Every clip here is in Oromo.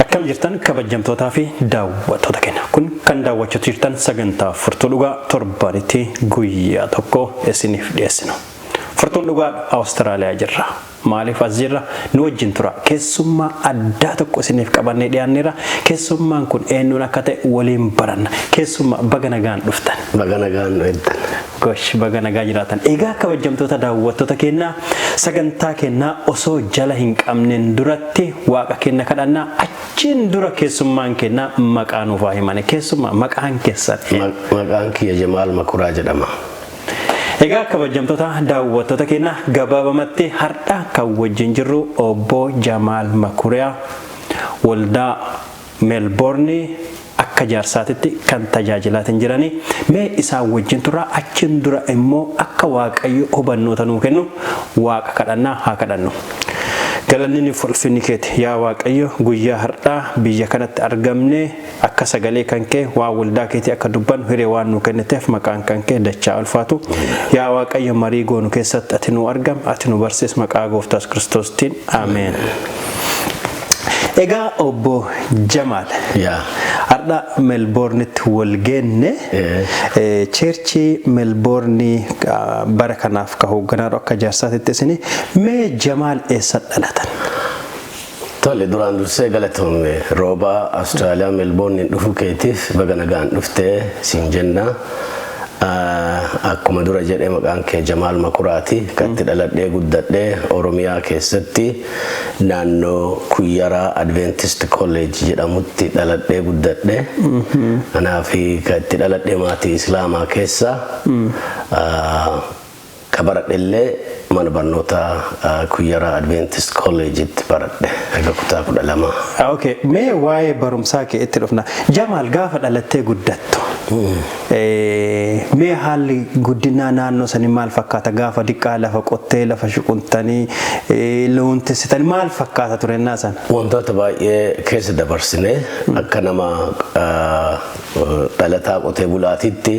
Akkam jirtan, kabajamtootaa fi daawwattoota keenya? Kun kan daawwachaa jirtan sagantaa Furtuu Dhugaa, torbanitti guyyaa tokko isiniif dhiyeessinu. Furtuun Dhugaa Awustiraaliyaa jirra. Maaliif as jirra? Nu wajjin tura. Keessummaa addaa tokko isiniif qabannee dhiyaanneerra. Keessummaan kun eenyuun akka ta'e waliin baranna. Keessummaa, baga nagaan dhuftan. Baga nagaan nu eegdan. Gosh, baga nagaa jiraatan. Egaa kabajamtoota daawwattoota keenyaa, sagantaa keenyaa osoo jala hin qabneen duratti waaqa keenya kadhannaa, achiin dura keessummaan keenyaa maqaa nuuf haa himani. Keessummaa, maqaan keessan? Maqaan kiyya Jamaal Makuraa jedhama. Egaa kabajamtoota daawwattoota keenyaa, gabaabamatti har'a kan wajjin jirru obbo Jamaal Makuriyaa, waldaa Meelboornii akka jaarsaatitti kan tajaajilaatiin jiranii. Mee isaan wajjin turraa, achiin dura immoo akka Waaqayyo hubannoota nuu kennu waaqa kadhannaa haa kadhannu. Galanni ni ulfinni keeti, yaa Waaqayyo. Guyyaa har'aa biyya kanatti argamne akka sagalee kan kee, waan waldaa keetii akka dubbannu hiree waan nuu kenniteef maqaan kan kee dachaa ulfaatu. Yaa Waaqayyo, marii goonu keessatti ati nu argam, ati nu barsiis, maqaa Gooftaas Kiristoostiin, ameen. Egaa obbo Jamaal, har'a Meelboornitti wal geenne. Churchii Meelboornii bara kanaaf ka hoogganaa akka jaarsaatitti isini. Mee Jamaal, eessa dhalatan? Tole, duraan dursee galatoome Roobaa, Awustiraaliyaa Meelboorniin dhufuu keetiif baga nagaan dhuftee siin jenna. Akkuma dura jedhee, maqaan kee Jamaal Makuraati. Kan itti dhaladhee guddadhee Oromiyaa keessatti naannoo Kuyyaraa Adventist College jedhamutti dhaladhee guddadhee. Kanaaf kan itti dhaladhee maatii Islaamaa keessa. Ka baradhe mana barnootaa Kuyyaraa Adventist College'itti baradhe haga kutaa 12. Okay, mee waa'ee barumsaa kee itti dhufna. Jamaal, gaafa dhalattee guddattu, mee haalli guddinaa naannoo sanii maal fakkaata? Gaafa diqqaa lafa qottee, lafa shuquntanii, loon tissitanii, maal fakkaata ture innaa sana? Wantoota baay'ee keessa dabarsine. Akka nama dhalataa qotee bulaatitti,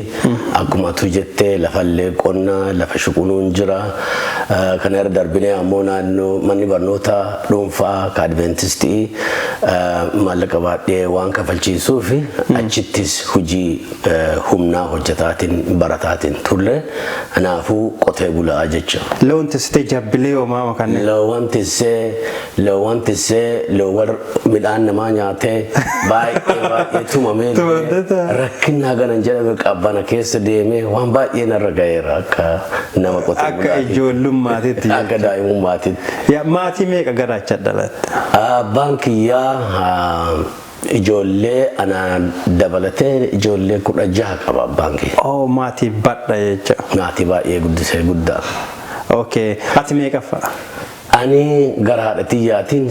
akkuma atu jettee, lafallee qonna, lafa shuqunuun jira. Kana irra darbinee ammoo naannoo manni barnootaa dhuunfaa ka Adventistii maallaqa baay'ee waan kafalchiisuuf achittis hojii humnaa hojjetaatiin barataatiin turre. Kanaafuu qotee bulaa jecha. Loon tissitee, jabbilee hoomaama kanneen. Loowwan tissee, loowwan tissee, loowwan midhaan namaa nyaatee baay'ee baay'ee tumamee rakkinni hagana hin jedhame qabbana keessa deemee waan baay'ee narra ga'eera akka nama qotee Akka bulaatitti. ijoollummaatitti. Akka daa'imummaatitti. Yaa, maatii meeqa garaacha dhalatte? Abbaan kiyyaa ijoollee anaan dabalatee ijoollee 16 qaba abbaan kiyya. Oh, maatii badha jecha. Maatii baay'ee guddisee guddaa. Okay, ati meeqaffaa? Ani gara haadha tiyyaatiin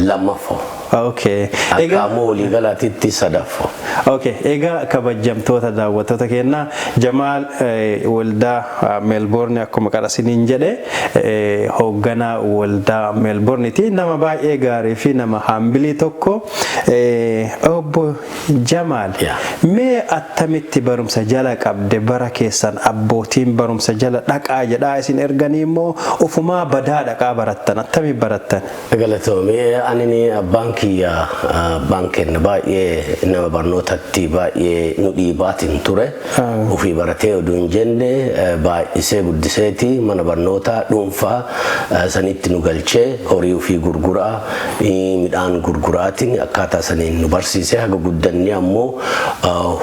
lammaffoo. Akka Egaa ammoo waliigalaatitti sadaffoo. Okay, egaa kabajamtoota daawwattoota keenyaa, Jamaal waldaa Meelboorni akkuma qarasiniin jedhe hoogganaa waldaa Meelboorniiti. Nama baay'ee gaarii fi nama humble tokko. Obbo Jamaal, mee attamitti barumsa jala qabde? Bara keessan abbootiin barumsa jala dhaqaa jedhaa isin erganii immoo ofumaa badaa dhaqaa barattan? Attamitti barattan? Galatoomee. Ani abbaan kiyya, abbaan keenya baay'ee nama barnootatti baay'ee nu dhiibaatiin ture. Ofii baratee oduu hin jenne baay'isee guddiseeti mana barnootaa dhuunfaa sanitti nu galchee, horii ofii gurguraa, midhaan gurguraatiin akkaataa saniin nu barsiisee haga guddannee ammoo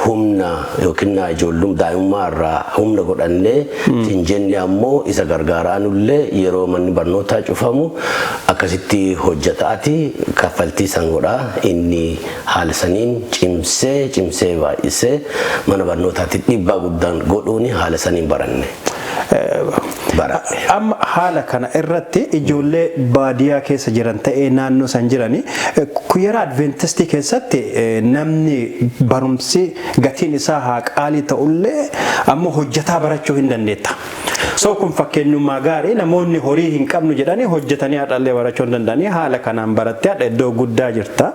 humna yookiin ijoollum daa'imummaa irraa humna godhannee hin jenne ammoo isa gargaaraa nullee yeroo manni barnootaa cufamu akkasitti hojjetaati kaffaltii san godhaa. Inni haala saniin cimsee cimsee baay'isee mana barnootaatti dhiibbaa guddaan godhuuni haala saniin baranne. Baradhe. Amma haala kana irratti ijoollee baadiyyaa keessa jiran ta'ee naannoo san jiranii, Kuyyara Adventistii keessatti namni barumsi gatiin isaa haa qaalii ta'ullee ammoo hojjetaa barachuu hin dandeetta. So kun fakkeenyummaa gaarii, namoonni horii hin qabnu jedhanii hojjetanii har'allee barachuu hin danda'anii. Haala kanaan barattee har'a iddoo guddaa jirta.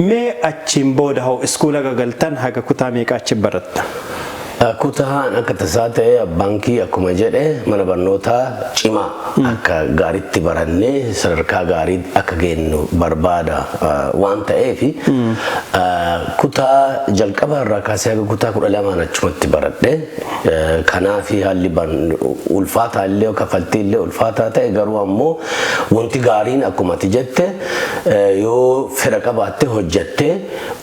Mee achiin booda hoo, iskuula gagaltan haga kutaa meeqa achi baratta? Kutaan akka tasaa ta'e abbaan kiyya akkuma jedhe mana barnootaa cimaa akka gaariitti barannee sadarkaa gaarii akka geenyu barbaada waan ta'eef, kutaa jalqaba irraa kaasee haga kutaa 12n achumatti baradhe. Kanaaf haalli ulfaataa illee, kaffaltii illee ulfaataa ta'e, garuu ammoo wanti gaariin akkuma ati jette yoo fedha qabaatte hojjattee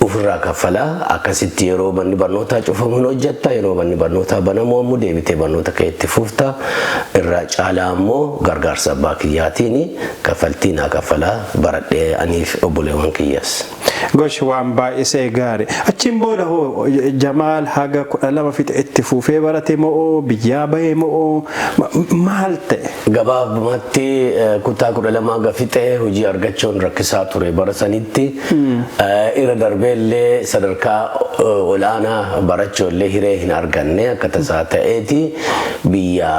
ofirraa kaffalaa, akkasitti yeroo manni barnootaa cufamu hin hojjatta, yeroo manni barnootaa banamu ammoo deebitee barnoota kee itti fufta. Irraa caalaa ammoo gargaarsa abbaa kiyyaatiin kaffaltii naa kaffalaa baradhee aniif obboleewwan kiyyas. Gosh, waan baay'isee gaarii. Achiin booda hoo Jamaal haga 12 fixe itti fufee barate moo biyyaa bahee moo maal ta'e? Gabaabumatti kutaa 12 haga fixee hojii argachuun rakkisaa ture bara sanitti. Irra darbee illee sadarkaa olaanaa barachuu illee hiree hin arganne. Akka tasaa ta'eeti biyya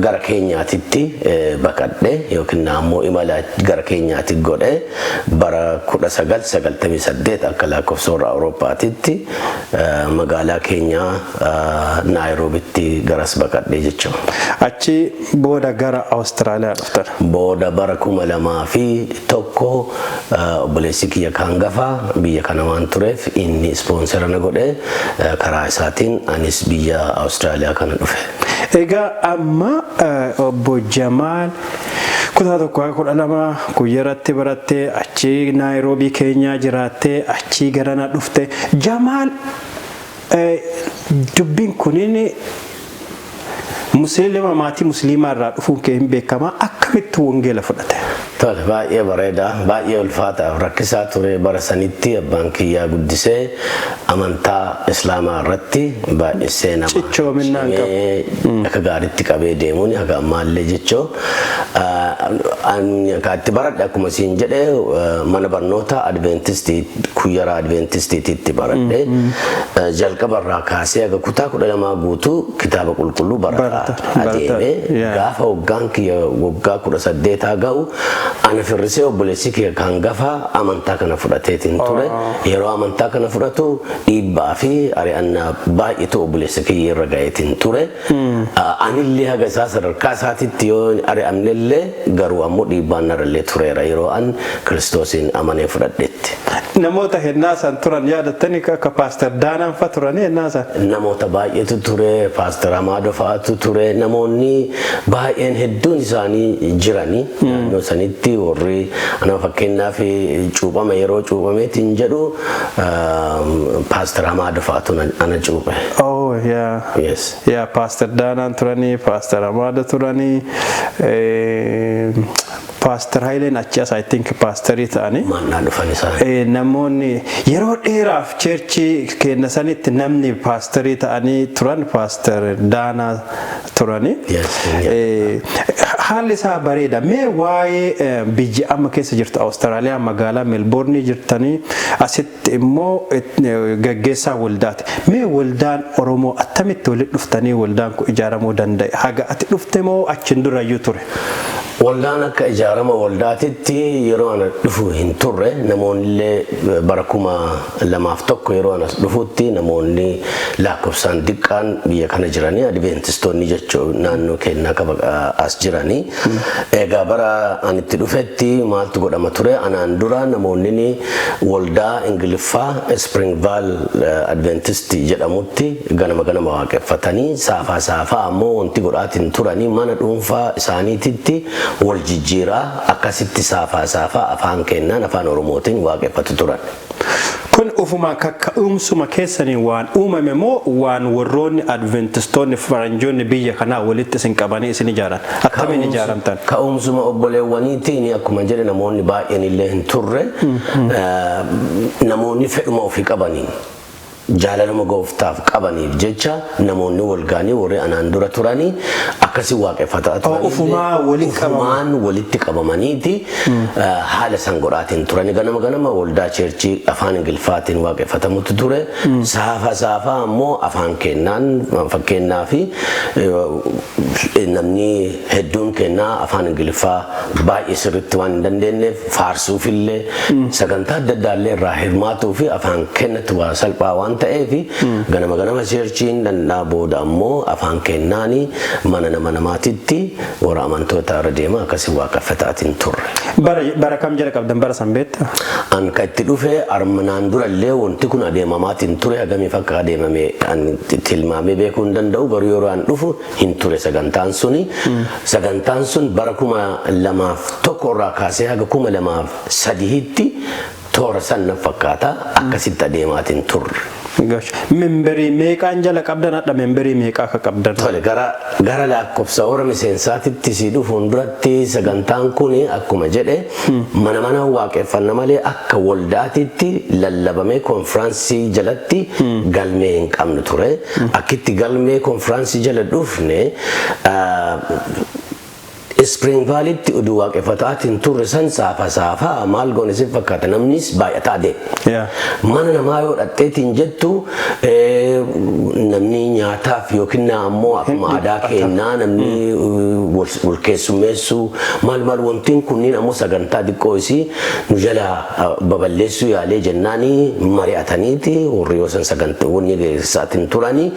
gara keenyaatitti baqadhe yookiin ammoo imala gara keenyaatti godhe. Bara 1998 akka lakkoofsa warra Awurooppaatitti magaalaa keenyaa Naayiroobitti garas baqadhe jechuudha. Achi booda gara Awustiraaliyaa dhuftan. Booda bara 2001 obboleessi kiyya kan gafaa biyya kana waan tureef inni sponsor na godhe, karaa isaatiin anis biyya Awustiraaliyaa kana dhufe. Egaa amma obbo Jamaal kutaa 1 haga 12 Kuyyaratti barattee, achii Naayiroobii Keenyaa jiraattee, achii garana dhufte. Jamaal, dubbiin kunin musliima maatii musliimaa irraa dhufuun kee hin beekamaa, akkamitti wangeela fudhate? Tole, baay'ee bareeda, baay'ee ulfaataaf rakkisaa ture bara sanitti. Abbaan kiyyaa guddisee amantaa islaamaa irratti baay'isee nama Cichoominaan qabu. Cimee akka gaariitti qabee deemuun haga ammaallee jechoo. Ani akka itti baradhe akkuma siin jedhe mana barnoota Adventistii, Kuyyara Adventistiititti baradhe. Jalqaba irraa kaasee haga kutaa 12 guutuu kitaaba qulqulluu barataa adeeme. Gaafa waggaan kiyya waggaa 18 ga'u ana firrisee obboleessi kiyya kan gafaa amantaa kana fudhateetiin ture. Yeroo amantaa kana fudhatu dhiibbaa fi ari'annaa baay'eetu obboleessa kiyya irra ga'eetiin ture. Anillee haga isaa sadarkaa isaatitti yoo ari'amnellee garuu ammoo dhiibbaan narrallee tureera yeroo an Kiristoosiin amanee fudhadhetti. Namoota hennaa san turan yaadattanii, akka Paaster Daanaan fa turanii hennaa san? Namoota baay'eetu ture, Paaster Amaado fa'aatu ture, namoonni baay'een hedduun isaanii jiranii naannoo sanitti. Warri ana fakkeenyaaf cuuphama yeroo cuuphameetiin jedhu Paaster Amaado fa'aatu ana cuuphe. Oh, yeah. Yes. Yaa, Paaster Daanaan turanii, Paaster Amaado turanii, Paaster Hayileen achi as I think paasterii ta'anii. Mannaa dhufan isaan. Namoonni yeroo dheeraaf churchii keenya sanitti namni paasterii ta'anii turan Paaster Daanaa turanii. Haalli isaa bareeda. Mee waa'ee biyya amma keessa jirtu Awustiraaliyaa magaalaa Meelboornii jirtanii, asitti immoo gaggeessaa waldaati. Mee waldaan Oromoo attamitti walitti dhuftanii waldaan kun ijaaramuu danda'e? Haga ati dhufte moo achiin durayyuu ture? Waldaan akka ijaarama waldaatitti yeroo ana dhufu hin turre. Namoonni illee bara 2001 yeroo ana dhufutti namoonni lakkoofsaan diqqaan biyya kana jiranii, Adventistoonni jechuun naannoo keenyaa qaba as jiranii. Egaa bara ani itti dhufetti maaltu godhama ture? Anaan dura namoonni waldaa Ingiliffaa Springvale Adventistii jedhamutti ganama ganama waaqeffatanii, saafaa saafaa ammoo wanti godhaatiin turanii mana dhuunfaa isaaniititti wal jijjiiraa akkasitti saafaa saafaa afaan kennaan afaan Oromootiin waaqeffatu turan. Kun ufuma kakka'umsuma keessanii waan uumame moo waan warroonni Adventistoonni faranjoonni biyya kanaa walitti isin qabanii isin ijaaran? Akkamiin ijaaramtan? Ka'umsuma obboleewwaniitiin akkuma jedhe namoonni baay'een illee hin turre. Namoonni fedhuma ofii qabaniin, jaalaluma gooftaaf qabaniif jecha namoonni walgaanii warri anaan dura turanii akkasii waaqeffataa turan. Ufumaa walitti qabaman. Ufumaan walitti qabamaniiti haala san godhaatiin turani. Ganama ganama waldaa churchii afaan Ingiliffaatiin waaqeffatamutu ture. Saafa saafaa ammoo afaan kennaan, fakkeenyaa fi namni hedduun kennaa afaan Ingiliffaa baay'ee sirriitti waan hin dandeenyeef faarsuufillee sagantaa adda addaallee irraa hirmaatuu fi afaan kennatu waa salphaa waan waan ta'eef, ganama ganama churchiin danda'aa, booda ammoo afaan kennaanii mana nama namaatitti warra amantoota irra deema, akkasii waaqeffataatiin turre. Bara kam jala qabdan, bara san beektaa? An ka itti dhufe armanaan durallee wanti kun adeemamaatiin ture. Hagamiif akka adeemame an tilmaamee beekuu hin danda'u, garuu yeroo an dhufu hin ture sagantaan suni. Sagantaan sun bara 2001 irraa kaasee haga 2003tti toora san na fakkaata, akkasitti adeemaatiin turre. Memberii meeqaan jala qabdan? Hadha memberii meeqaa akka qabdan? Tole, gara lakkoofsa hora miseensaatitti si dhufuun duratti, sagantaan kun akkuma jedhe mana mana waaqeffanna malee akka waldaatitti lallabamee konfiraansii jalatti galmee hin qabnu ture. Akkitti galmee konfiraansii jala dhufne, Spring Valleytti oduu waaqeffataatiin turre san saafa saafaa maal goone si fakkaata, namnis baay'ataa deema. Mana namaa yoo dhaqxeetiin jettu, namni nyaataaf yookiin ammoo akkuma aadaa keenyaa namni wal keessummeessuu maal maal, wantiin kunniin ammoo sagantaa xiqqoo isii nu jala baballeessuu yaalee jennaanii mari'ataniiti, warri yoo san sagantaa wanni geessaatiin turanii,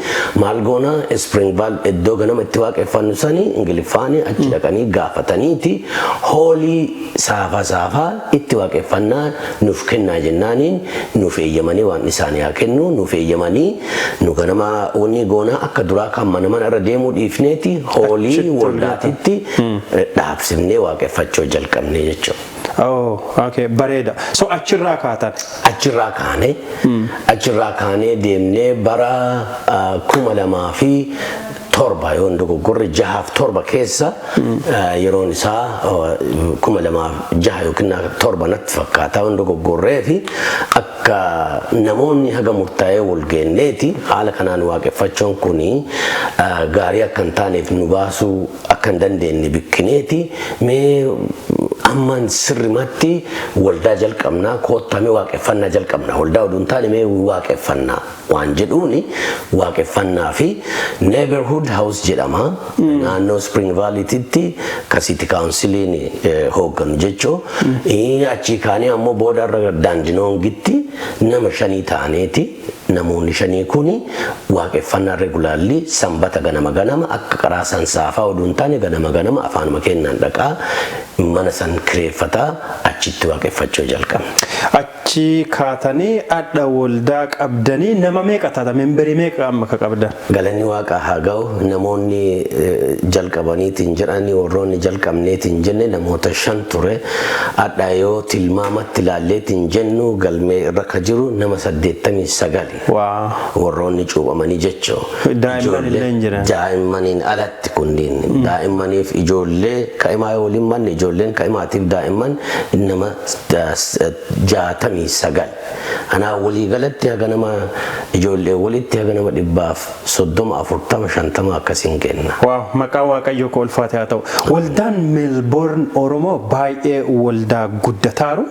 maal goona, Spring Valley iddoo ganama itti waaqeffannu sanii Ingiliffaanii achi dhaqanii gaafataniiti, hallii saafa saafaa itti waaqeffannaa nuuf kennaa jennaaniin, nuuf eeyyamanii, waan isaanii haa kennu, nuuf eeyyamanii, nu ganama wanni goonaa akka duraa kan mana mana irra deemuu dhiifneeti hallii waldaatitti dhaabsifnee waaqeffachuu jalqabne jechuudha. Oh, okay, bareeda. So achirraa kaatan. Achirraa kaanee deemnee bara 2007, yoo hin dogoggorre jahaaf torba keessa, yeroon isaa 2006 yookiin torba natti fakkaata yoo hin dogoggorree, fi akka namoonni haga murtaa'ee wal geenneeti haala kanaan waaqeffachuun kuni gaarii akka hin taaneef, nu baasuu akka hin dandeenye bikkineeti, mee ammaan sirrimatti waldaa jalqabnaa, koottamee waaqeffannaa jalqabna, waldaa oduu hin taane mee waaqeffannaa waan jedhuuni, waaqeffannaa fi neighborhood house jedhama naannoo Spring Valleytitti ka city counciliin hoogganu jechuu. Achii kaanee ammoo booda irra Dandenongitti nama shanii ta'aneeti, namoonni shanii kuni waaqeffannaa regularly sanbata ganama ganama akka qaraa san saafaa oduu hin taane ganama ganama afaanuma kennaan dhaqaa mana san kireeffataa achitti waaqeffachuu jalqabne. Achi kaatanii adha waldaa qabdanii nama meeqa taata? Memberii meeqa amma ka qabdan? Galanni waaqaa haa ga'u, namoonni jalqabaniitiin jedhanii, warroonni jalqabneetiin jenne namoota shan ture. Adha yoo tilmaamatti ilaalleetiin jennu, galmee irra ka jiru nama 89. Warroonni cuuphamanii jechuu. Daa'imman illee hin jiran. Daa'immaniin alatti kunniin daa'immaniif ijoollee ka'imaa yoo waliin manne, ijoolleen ka'imaatiif daa'imman nama 69. Anaa walii galatti haga nama ijoollee walitti haga nama 130, 40, 50 akkasiin kenna. Waaw, maqaa Waaqayyoo koo ulfaate haa ta'u. Waldaan Meelboorn Oromoo baay'ee waldaa guddataaru,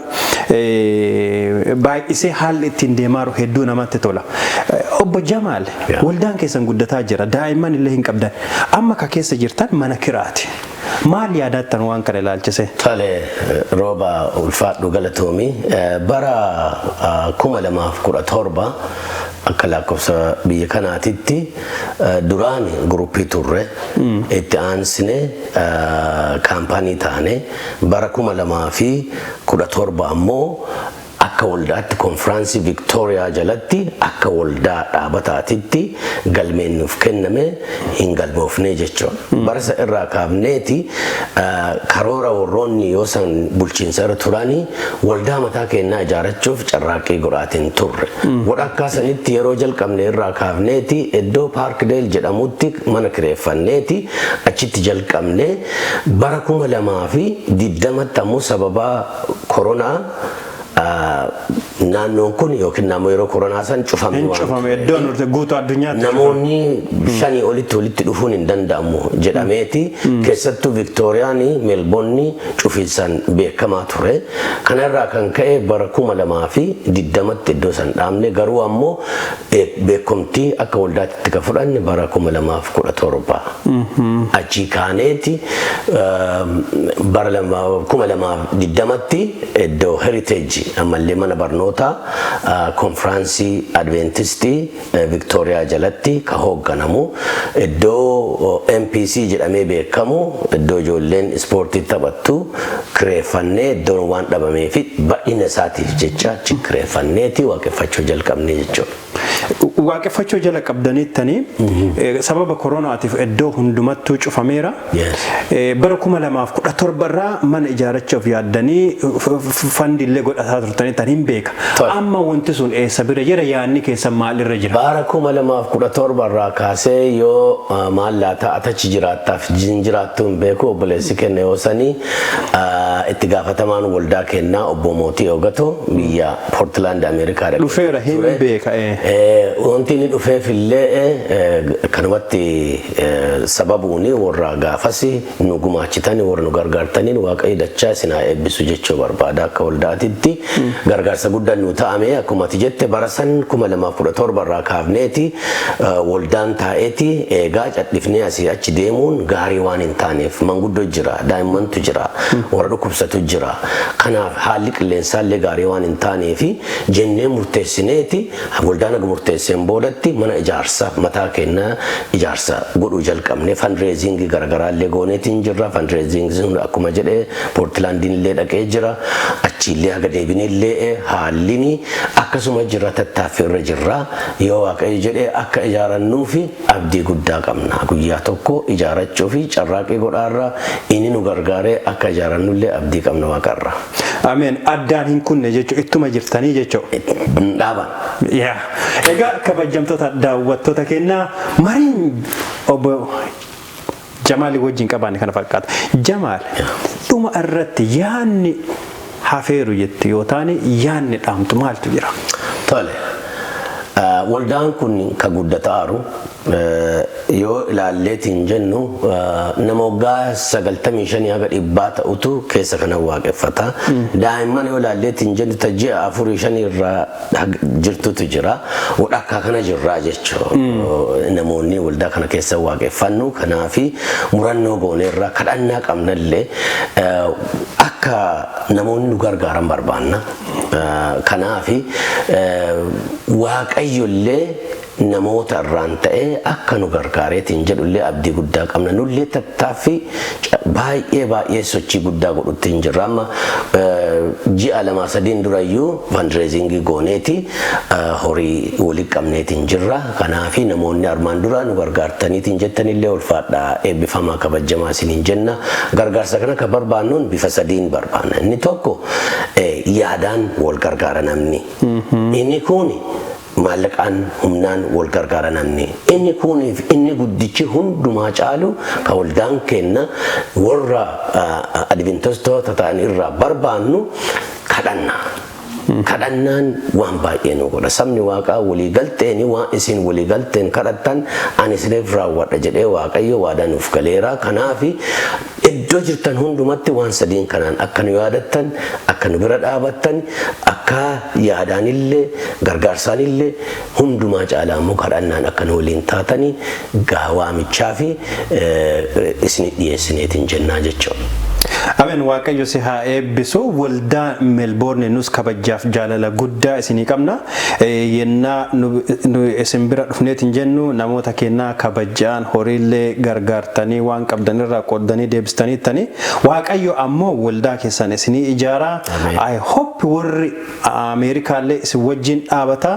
baay'isee haalli ittiin deemaaru hedduu namatti tola. Obbo Jamaal, waldaan keessan guddataa jira, daa'imman illee hin qabdan. Amma ka keessa jirtan mana kiraati. Maal yaadattan waan kana ilaalchise? Tole, Rooba, ulfaadhu, galatoomi. Bara 2017 akka lakkoofsa biyya kanaatitti duraan groupii turre, itti aansine kaampaanii taane. Bara 2017 ammoo akka waldaatti konfiraansii Viktooriyaa jalatti akka waldaa dhaabataatitti galmeen nuuf kenname, hin galmoofne jechuudha. Bara isa irraa kaafneeti karoora warroonni yoo san bulchiinsa irra turanii waldaa mataa keenyaa ijaarachuuf carraaqqii godhaatiin turre. Godha sanitti yeroo jalqabne irraa kaafneeti iddoo Paarkdeel jedhamutti mana kireeffanneeti achitti jalqabne. Bara 2020tti ammoo sababaa koronaa naannoon kun yookiin naannoo yeroo koronaa san cufame Hin cufame iddoon guutuu addunyaatti. Namoonni shanii olitti walitti dhufuun hin danda'amu jedhameeti, keessattuu Viktooriyaan Meelboonni cufiinsaan beekamaa ture. Kanarraa kan ka'e bara 2020tti iddoo san dhaabne, garuu ammoo beekamtii akka waldaatti kan fudhanne bara 2017. Achii kaaneeti bara 2020tti iddoo Heritage Ammallee mana barnootaa konfiraansii Adventistii Viktooriyaa jalatti ka hoogganamu, iddoo MPC jedhamee beekamu, iddoo ijoolleen ispoortii taphattu kireeffannee, iddoon waan dhabamee fi bal'ina isaatiif jecha achi kireeffanneeti waaqeffachuu jalqabne jechuudha. Waaqeffachuu jala qabdaniittanii sababa koronaatiif iddoo hundumattuu cufameera. Bara 2017 irraa mana ijaarrachuuf yaaddanii fandillee godhataa turtanii tan hin beeka. Amma wanti sun eessa bira jira? Yaadni keessa maalirra jira? Bara 2017 irraa kaasee yoo maal laata atachi jiraattaaf jiraattuu hin beeku, obboleessi kenna yoo sanii itti gaafatamaan waldaa kennaa obbo Mootii Ogato biyya Poortilaand Ameerikaa dhaqee Dhufeera, hin ture. beeka. Wanti inni dhufeef illee kanumatti sababuuni warra gaafas nu gumaachitanii, warra nu gargaartaniin Waaqayyo dachaa isin haa eebbisu jechuu barbaada. Akka waldaatitti gargaarsa guddaan nu ta'ame. Akkuma ati jette, bara san 2017 irraa kaafneeti waldaan taa'eeti eegaa cadhifnee asii achi deemuun gaarii waan hin taaneef, manguddoo jira, daa'immantu jira, warra dhukkubsatu jira, kanaaf haalli qilleensaallee gaarii waan hin taaneefi jennee murteessineeti. Waldaan aga murteesseen boodatti mana ijaarsa mataa keenyaa ijaarsa godhuu jalqabne. Fundraisingii garaagaraallee gooneetiin jirra. Fundraisingii sun akkuma jedhee Poortilaandiin illee dhaqee jira, achiillee haga deebinillee haallini akkasuma jira, tattaaffii irra jirra. Yoo Waaqayyo jedhee akka ijaarannuufi abdii guddaa qabna. Guyyaa tokko ijaarachuu fi carraaqii godhaarra, inni nu gargaaree akka ijaarannullee abdii qabna Waaqarra. Ameen. Addaan hin kunne jechuudha, ittuma jirtanii jechuudha. Dhaaban. Yaa. Egaa kabajamtoota daawwattoota keenyaa, mariin obbo Jamaalii wajjin qabaanne kana fakkaata. Jamaal, dhuma irratti yaanni hafeeru jettu yoo taane, yaanni dhaamtu maaltu jira? Tole. Waldaan kun ka guddataaru yoo ilaalleetiin jennu, nama waggaa 95 haga 100 ta'utu keessa kana waaqeffata. Daa'imman yoo ilaalleetiin jennu, ta ji'a afurii shanii irraa jirtutu jira. Walakkaa kana jirraa jechuudha. Namoonni waldaa kana keessa waaqeffannu kanaafi murannoo gooneerraa kadhannaa qabnallee akka namoonni nu gargaaran barbaanna. Kanaafi Waaqayyollee namoota irraan ta'ee akka nu gargaareetiin jedhullee abdii guddaa qabna. Nullee tattaaffii baay'ee baay'ee sochii guddaa godhutti hin jirra. Amma ji'a 2-3n durayyuu fundraisingii gooneeti horii walitti qabneetiin jirra. Kanaafi namoonni armaan dura nu gargaartaniitiin jettanillee ulfaadhaa, eebbifamaa, kabajamaa isiniin jenna. Gargaarsa kana kan barbaannuun bifa sadiin barbaanna. Inni tokko yaadaan wal gargaara namni. Inni kun maallaqaan humnaan wal gargaara namni. Inni kuniif inni guddichi hundumaa caalu kan waldaan kenna warra Adventistoota ta'an irraa barbaannu kadhannaa. Kadhannaan waan baay'ee nu godha. Sabni Waaqaa walii galteeni waan isin walii galteen kadhattan ani isiniif raawwadha jedhee Waaqayyo waadaa nuuf galeera. Kanaaf iddoo jirtan hundumatti waan sadiin kanaan akka nu yaadattan, akka nu bira dhaabattan, akka yaadaanillee gargaarsaanillee, hundumaa caalaa immoo kadhannaan akka nu waliin taatanii waamichaa fi isinit dhiyeessineetiin jennaa jechuudha. Ameen, Waaqayyo si haa eebbisu. Waldaa Meelboorni nus kabajaaf jaalala guddaa isinii qabna. Yennaa nu isin bira dhufneetiin jennu namoota kennaa kabajaan horiillee gargaartanii, waan qabdanirraa qooddanii deebistaniittanii, Waaqayyo ammoo waldaa keessan isinii ijaaraa. Ameen. I hope warri Ameerikaallee isin wajjin dhaabata.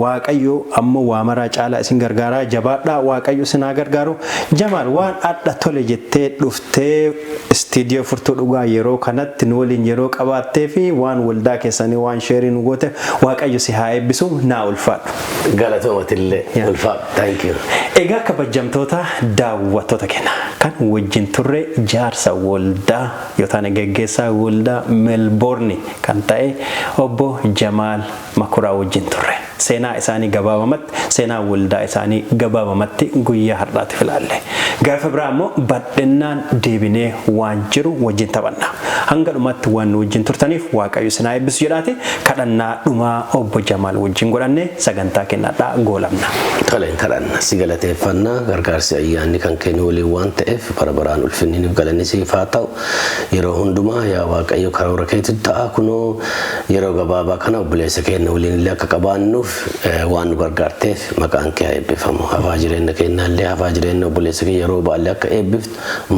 Waaqayyo ammoo waa maraa caalaa isin gargaaraa, jabaadhaa, Waaqayyo isin haa gargaaru. Jamaal, waan adda tole jettee dhuftee istiidiyoo Furtuu Dhugaa yeroo kanatti nu waliin yeroo qabaattee fi waan waldaa keessanii waan share nu goote, Waaqayyo si haa eebbisu, naa ulfaadhu. Galatoomatillee, ulfaadhu. Thank you. Egaa kabajamtoota daawwattoota keenya, kan wajjin turre jaarsa waldaa yoo taane geggeessaa waldaa Meelboorni kan ta'e obbo Jamaal Makuraa wajjin turre. Seenaa isaanii gabaabamatti, seenaa waldaa isaanii gabaabamatti guyyaa har'aatiif ilaalle. Gaafa biraa immoo bal'innaan deebinee waan jiru wajjin taphanna. Hanga dhumatti waan nu wajjin turtaniif Waaqayyo isin haa eebbisu jedhaati kadhannaa dhumaa obbo Jamaal wajjin godhanne sagantaa kennadhaa goolamna. Toleen, kadhanna. Si galateeffannaa, gargaarsi ayyaanni kan kennu waliin waan ta'eef bara baraan ulfinni nuuf galanni siif haa ta'u. Yeroo hundumaa yaa Waaqayyo, karoora keetu ta'a. Kunoo yeroo gabaabaa kana obboleessa keenya waliin illee akka qabaannuuf waan nu gargaarteef maqaan kee haa eebbifamu. Hafaa jireenya keenyaallee, hafaa jireenya obboleessa kee yeroo baallee akka eebbiftu,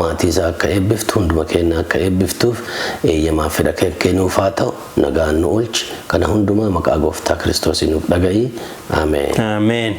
maatii isaa akka eebbiftu, hunduma keenya akka eebbiftuuf eeyyamaa fedha kee kennuuf haa ta'u. Nagaan nu oolchi. Kana hundumaa maqaa Gooftaa Kiristoosii nuuf dhaga'i. Ameen. Ameen.